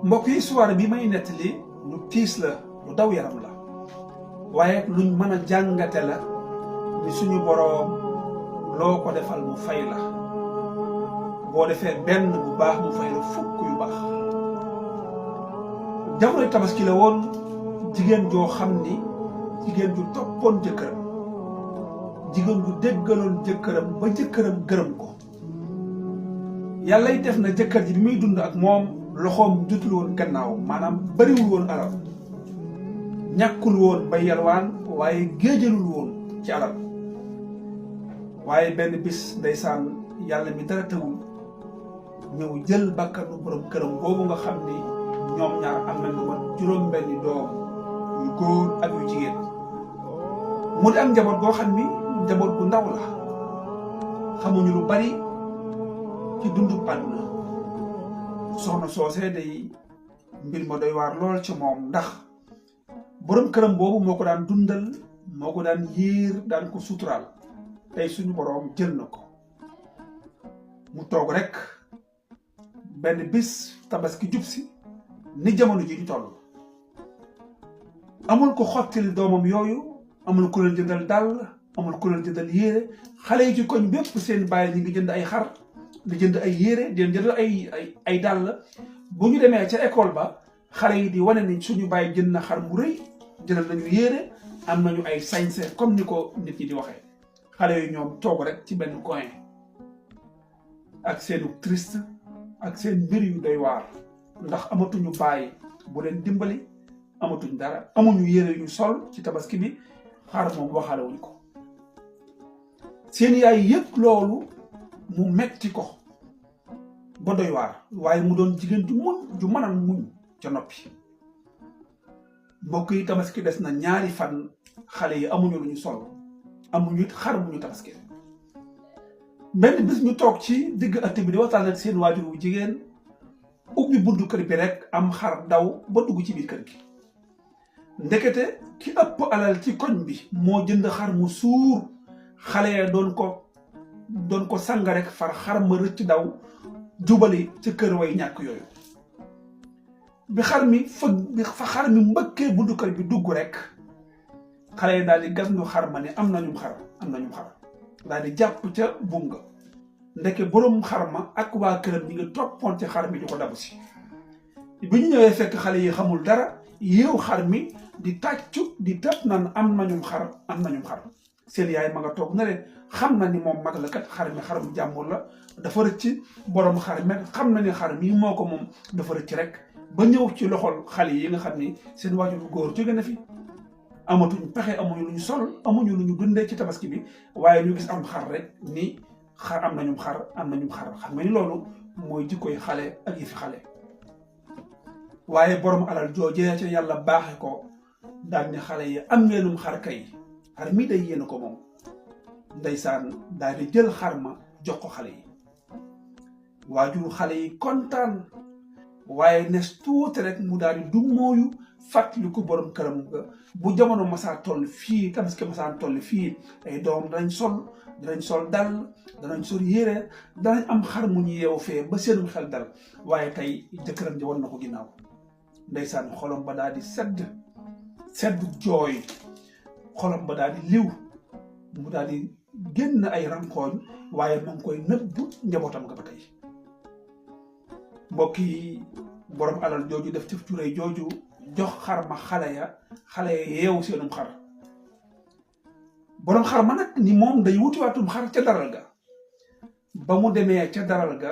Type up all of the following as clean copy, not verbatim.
mbokk yi histoire bi may nettali lu tiis la lu daw yaram la waaye luñ mën a jàngate la ni suñu boroom loo ko defal mu fay la boo defee benn bu baax mu fay la fukk yu baax. jamono tabaski la woon jigéen joo xam ni jigéen ju toppoon jëkkëram jigéen ju déggaloon jëkkëram ba jëkkëram gërëm ko. yàlla yi def na jëkkër ji bi muy dund ak moom loxoom jotul woon gannaaw maanaam bariwul woon alal ñàkkul woon ba yalwaan waaye géejalul woon ci alal waaye benn bis ndeysaan yàlla mi dara tëwul ñëw jël bakkanu borom këram boobu nga xam ni ñoom ñaar am na lu mat juróom-benni doom yu góor ak yu jigéen mu di am njaboot boo xam ni njaboot bu ndaw la xamuñu lu bari ci dundu àdduna. soxna soosee day mbir ma doy waar lool ci moom ndax borom këram boobu moo ko daan dundal moo ko daan yiir daan ko suturaal tey suñu borom jël na ko mu toog rek benn bis tabaski jub si ni jamono ji ñu toll amul ko xottil doomam yooyu amul ku leen jëndal dàll amul ku leen jëndal yére xale yi ci koñ bépp seen bàyyi ñi ngi jënd ay xar di jënd ay yére di jënd ay dàll bu ñu demee ca école ba xale yi di wane ni suñu bàyyi jënd na xar mu rëy jëndal nañu yére am nañu ay sañse comme ni ko nit ñi di waxee xale yu ñoom toog rek ci benn coin ak seenu triste ak seen mbir yu doy waar ndax amatuñu bàyyi bu leen dimbali amatuñ dara amuñu yére yu ñu sol ci tabaski bi xar moom waxaale wuñ ko seen yaay yëpp loolu mu metti ko ba doy waar waaye mu doon jigéen ju mën a muñ ca noppi. mbokk yi tabaski des na ñaari fan xale yi amuñu lu ñu sol amuñu it xar bu ñu tabaski benn bis ñu toog ci digg ëtt bi di waxtaan ak seen waajur wu jigéen ubbi buntu kër bi rek am xar daw ba dugg ci biir kër gi ndekete ki ëpp alal ci koñ bi moo jënd xar mu suur xale ya doon ko sang rek far xar ma rëcc daw jubali ci kër way ñàkk yooyu bi xar mi mbëkkee buntu kër bi dugg rek xale yi daal di gasndu xar ma ne am nañum xar daal di jàpp ca buum nga ndeke borom xar ma ak waa këram ñi ngi toppoon ci xar mi di ko dabu si bi ñu ñëwee fekk xale yi xamul dara yéew xar mi di tàccu di tëb naan am nañum xar seen yaay ma nga toog na leen xam na ni moom mag la kat xar mi xarum jàmbur la dafa rëcc borom xar mi xam na ni xar mi moo ko moom dafa rëcc rek ba ñëw ci loxol xale yi nga xam ni seen waajur bu góor jóge na fi amatuñ pexe amuñu lu ñu sol amuñu lu ñu dundee ci tabaski bi waaye ñu gis am xar rek ni xar am nañum xar xam nga ni loolu mooy jikkoy xale ak yëfi xale. waaye borom alal joojee ca yàlla baaxe ko daal ni xale yi am ngeenum xar kay xar mi day yéen ko moom ndeysaan daal di jël xar ma jox ko xale yi waajur xale yi kontaan waaye nes tuuti rek mu daal di dummóoyu fàttali ko borom këram nga bu jamono masaa toll fii tabaski masaa toll fii ay doom danañ sol dal danañ sol yére danañ am xar mu ñu yeewu fee ba seenum xel dal waaye tey jëkkëram ji wan na ko ginnaaw ndeysaan xolom ba daal di sedd jooy xolom ba daal di liw mu daal di génn ay rankooñ waaye ma ngi koy nëbb njabootam nga ba tey. mbokk yi borom alal jooju def ci curéy jooju jox xar ma xale ya yeewu seenum xar borom xar ma nag ni moom day wutiwaatum xar ca daral ga ba mu demee ca daral ga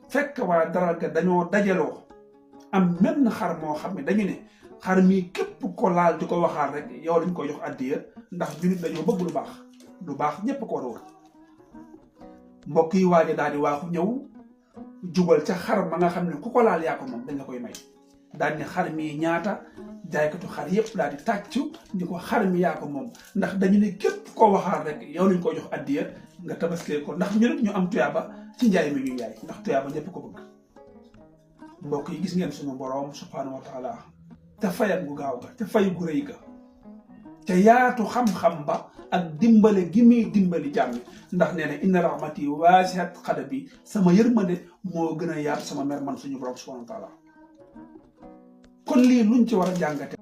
fekk waa daral ga dañoo dajaloo am menn xar moo xam ne dañu ne xar mi képp ko laal di ko waxaal rek yow lañ koy jox addiya ndax ñu nit dañoo bëgg lu baax ñépp ko war a wër. mbokk yi waaje daal di waaxu ñëw jubal ca xar ma nga xam ne ku ko laal yaa ko moom dañ la koy may daal ni xar mi ñaata jaaykatu xar yëpp daal di tàccu ni ko xar mi yaa ko moom ndax dañu ne képp koo waxaal rek yow lañ koy jox addiya nga tabaskee ko ndax ñu rek ñu am tuyaaba ci njaay mi ñuy jaay ndax tuyaaba ñëpp ko bëgg. mbokk yi gis ngeen suñu borom subhaanahu wa taala te fayam gu gaaw ga te fay gu rëy ga te yaatu xam-xam ba ak dimbale gi muy dimbali jàmm ndax nee na inna rahmati waasiat xadabi sama yërmande moo gën a yaatu sama mer man suñu borom subhanahu wa taala kon lii luñ ci war a jàngate